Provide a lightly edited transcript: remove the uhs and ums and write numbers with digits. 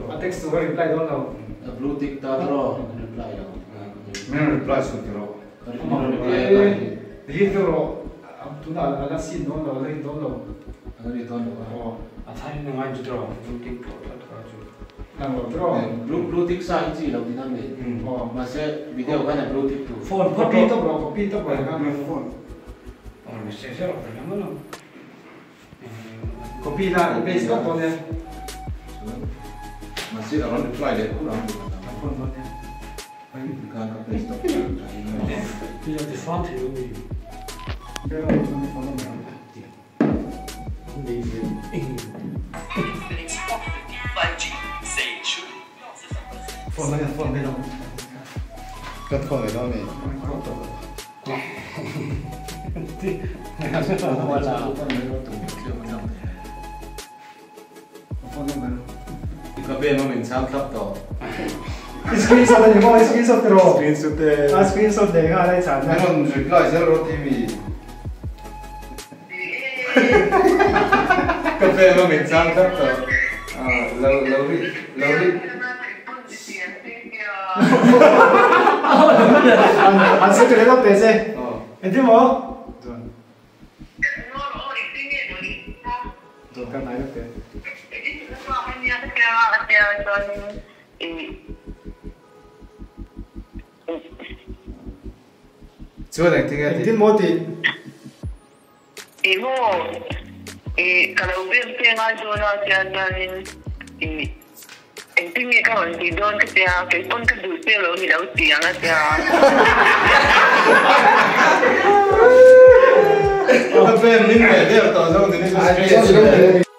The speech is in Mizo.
A text tu ka reply dawn lo. A blue tick ta tiraw reply lo. Min reply suh tiraw. Read deuh rawh. Tunah a la seen dawn lo, a la read dawn lo. A la read dawn lo a. Aw. A thain a ngai chu tiraw blue tick pawh tlat kha chu. Lang lo tiraw. Blue blue tick sa hi chi lo ti na mi. Aw. Mahse video khan a blue tick tur. Phone Copy tawp rawh, copy tawp rawh khan. Phone. Aw message rawh ka lam alawm. Copy la i paste tawp dawn e. Chuan mahse a rawn reply leh kur ang. A phone dawn e. Khan ka paste tawp tawp tha in. Ti a ti fan thei lo mi. Phone dawn e, phone dawn e. Ka phone leh dawn e. Ka bem a min chhang thlap tawh. I screenshot a ni maw? I screenshot tiraw? Screenshot e. A screenshot leh nghal a i chhan na. Min rawn reply zel rawh ti mi. Ka bem a min chhang thlap tawh. Lo lo ri lo ri. An sawi tha leh deuh teh che. Engtin maw? Dawr ka hnai deuh teh. Chuan engtin nge tih? Engtin maw tih? I maw i ka lo biak che ngai dawn a tia chuanin i engtin nge ka rawn tih dawn ka tia kei pawn ka duh che lo ni lo ti ang a tia. Ka pen min leh der tawh zawk ni ni chu.